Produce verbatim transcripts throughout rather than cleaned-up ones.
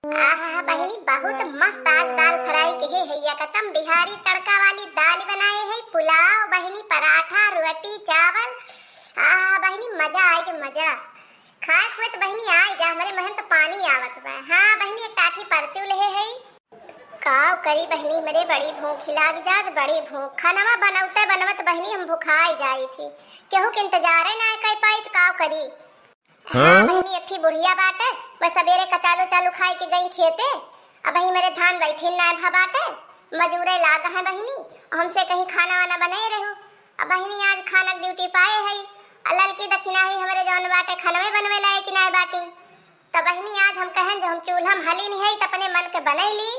आहा बहिनी, बहुत मस्त आज दाल fry किहे है, एकदम बिहारी तड़का वाली दाल बनाए है, पुलाव बहिनी, पराठा, रोटी, चावल। आहा बहिनी, मजा आए के मजा। खाए खुए तो बहिनी आए जा, हमरे मुँह में तो पानी आवत बा। हाँ बहिनी, एक टाठी परसिउ लेहे है। काव करी बहिनी, हमरे बड़ी भूख लाग जात, बड़ी भूख। खानवा बनौते बनवत बहिनी हम भुखाए जाई थी, केहू के इंतजारे ना कर पाई, तो काव करी। हाँ बहिनी, एक ठी बुढ़िया बाटे, बस सबेरे कचालू चालू खाए के गई खेते। अब बहिनी मेरे धान बैठिन नाय भा बाटे, मजूरे लाग है बहिनी, हमसे कहीं खाना वाना बनाए रहू। अब बहिनी आज खाना duty पाए है, आ ललकी दखिना ही हमरे जौन बाटे खनवे बनवे लायक नाय बाटी। तब बहिनी आज हम कहन जो हम चूल्हा में हली नहीं है, त अपने मन के बनैली।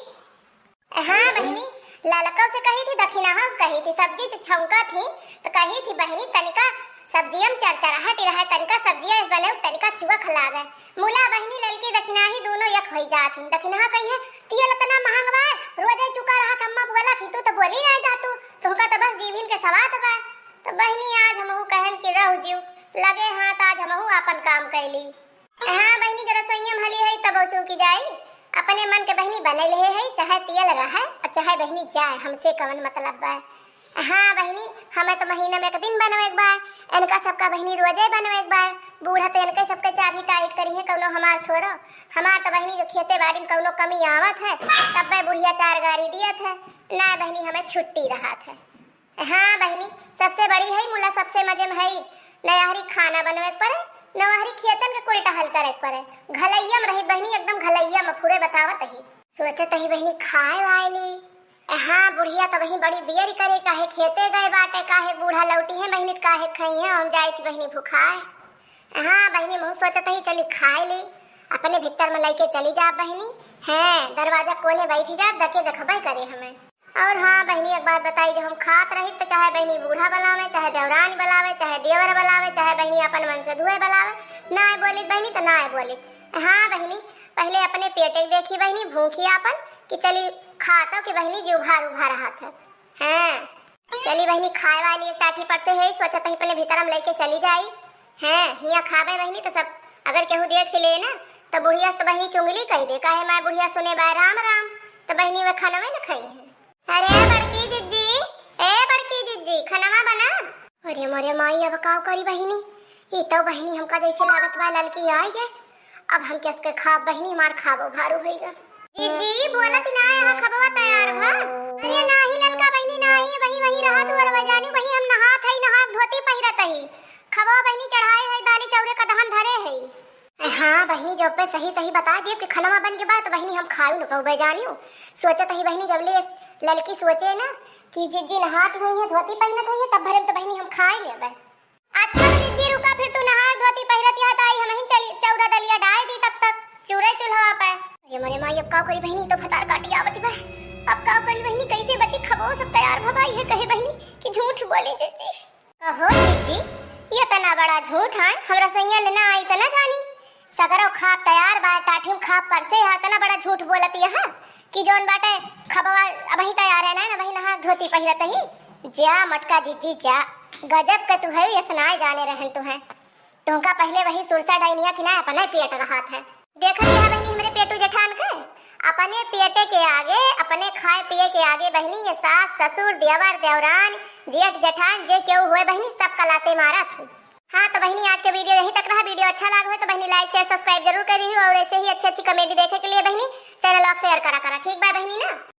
हाँ बहिनी, ललकौ से कही थी, दखिनहौ से कही थी, सब्जी जो छौंका थी, तो कही थी, "बहिनी, तनिका सब्जियम चरचराहट रहे, तनिका सब्जिया इस बने, तनिका चुअख लागे।" मुला बहिनी, ललकी दखिनाही दोनों एक होई जात ही। दखिनहा कही है, "तियल इतना महंग बा, रोजे चुका रहा, अम्मा बोला थी, तू तो बोली ना जा तू, तुमका तो बस जीभिन के सवाद बा।" तो बहिनी, आज हमहू कहन कि रहू जीव, लगे हाथ आज हमहू आपन काम कैली। हाँ बहिनी, जरा रसोइया में हली है तब चूकी जाई। अपने मन के बहिनी बने लेहे है, चाहे तियल रहे और चाहे बहिनी जाए, हमसे कवन मतलब बा। हाँ बहिनी, हमें तो महीना में एक दिन बनवे के बा, इनका सबका बहिनी रोजे बनवे के बा। बूढ़ा तो इनके सबके चाबी tight करी है, कौनो हमार थोड़ो। हमार तो बहिनी जो खेते बाड़ी में कौनो कमी आवत है, तब बुढ़िया चार गारी दियत है। ना बहिनी, हमें छुट्टी रहत है। हाँ बहिनी, सबसे बड़ी है मुला, सबसे मजे में है। नवहरी खाना बनवे के पड़े, नवहरी खेतन के कुल टहल करे के पड़े। घलैया में रही बहिनी, एकदम घलैया में फुरे बतावत ही। सोचत ही बहिनी खाए वाली। हाँ बुढ़िया तो वही बड़ी बियर करे, काहे खेते गए बाटे, काहे बूढ़ा लौटी है बहिनी, काहे खाई है, हम जाई थी बहिनी भुखाए। हाँ बहिनी, मुँह सोचत ही चली खाए ली, अपने भीतर में लेके चली जा बहिनी। हैं, दरवाजा कोने बैठी जा, दके देखबे करे हमें। और हाँ बहिनी, एक बात बताई, जो हम खात रही तो चाहे बहिनी बूढ़ा बुलावे, चाहे देवरानी बुलावे, चाहे देवर बुलावे, चाहे बहिनी अपन मन से दुए बुलावे, ना आए बोलित बहिनी तो ना आए बोलित। हाँ बहिनी, पहले अपने पेटे के देखी बहिनी, भूखी आपन कि चली खातो कि बहिनी जी उभार उभार हाथ है। हैं, चली बहिनी खाए वाली एक टाठी पर से है, सोचत ही अपने भीतर हम लेके चली जाई। हैं, हियाँ खाबे बहिनी तो सब अगर केहू देख ले ना तो बुढ़िया से तो बहिनी चुंगली कह दे, काहे माय बुढ़िया सुने बा राम राम, तो बहिनी वे खानवे न खाई है। अरे बड़की जिज्जी, ए बड़की जिज्जी, खनवा बना। अरे मोरे माई, अब काव करी बहिनी, ई तो बहिनी हमका जैसे लागत बा ललकी आई गे। अब हम कैसे खाब बहिनी, हमार खाबो भारू होइगा। जिज्जी बोलत ना है, खबवा तैयार भा। अरे नाही ललका बहिनी नाही, वही वही रहा तू और वजानी, वही हम नहात है, नहा धोती पहिरत ही। खबवा बहिनी चढ़ाए है, दाली चौरे का दहन धरे है। हाँ बहिनी, जब पे सही सही बता देब कि खनवा बन के बा, तो बहिनी हम खायू न पउबे जानियो। सोचत ही बहिनी, जब ले ललकी सोचे ना कि जिज्जी नहात हुई है, धोती पहिनत हुई है, तब भरे में तो बहिनी हम खाए लेबे। अच्छा जिज्जी रुका, फिर तू नहा धोती पहिरत यहाँ तो आई, हम ही चली चौरा दलिया डाल दी तब तक चूरे चूल्हा पे। अरे मोरे माई, अब का करी बहिनी, तो भतार काटी आवत बा। अब का करी बहिनी, कैसे बची खबो सब तैयार भा, भाई है कहे बहिनी कि झूठ बोली जिज्जी। कहो जिज्जी, ये इतना बड़ा झूठ है, हम रसोइया लेना आई तो ना जानी। सगरो खाब तैयार बा, टाठी में खाब परसे है, इतना बड़ा झूठ बोलत यहाँ कि जौन बाटे खबवा अबही तैयार है ना, अबही नहा धोती पहिरत ही। जा मटका जिज्जी जा, गजब के तू है, ये सुनाए जाने रहन तू है। तुमका पहले वही सुरसा डाइनिया कि ना अपने पेट रहत है। देखत यह बहिनी हमरे पेटू जेठान के, अपने पेटे के आगे, अपने खाए पिए के आगे बहिनी ये सास, ससुर, देवर, देवरान, जेठ, जेठान, जे केहू हुए बहिनी, सब कलाते मारत ही। हाँ, तो बहिनी आज के video यहीं तक रहा। Video अच्छा लाग हो तो बहिनी like, share, subscribe जरूर करी हो और ऐसे ही अच्छी अच्छी comedy देखे के लिए बहिनी channel आप share करा करा। ठीक बा बहिनी ना?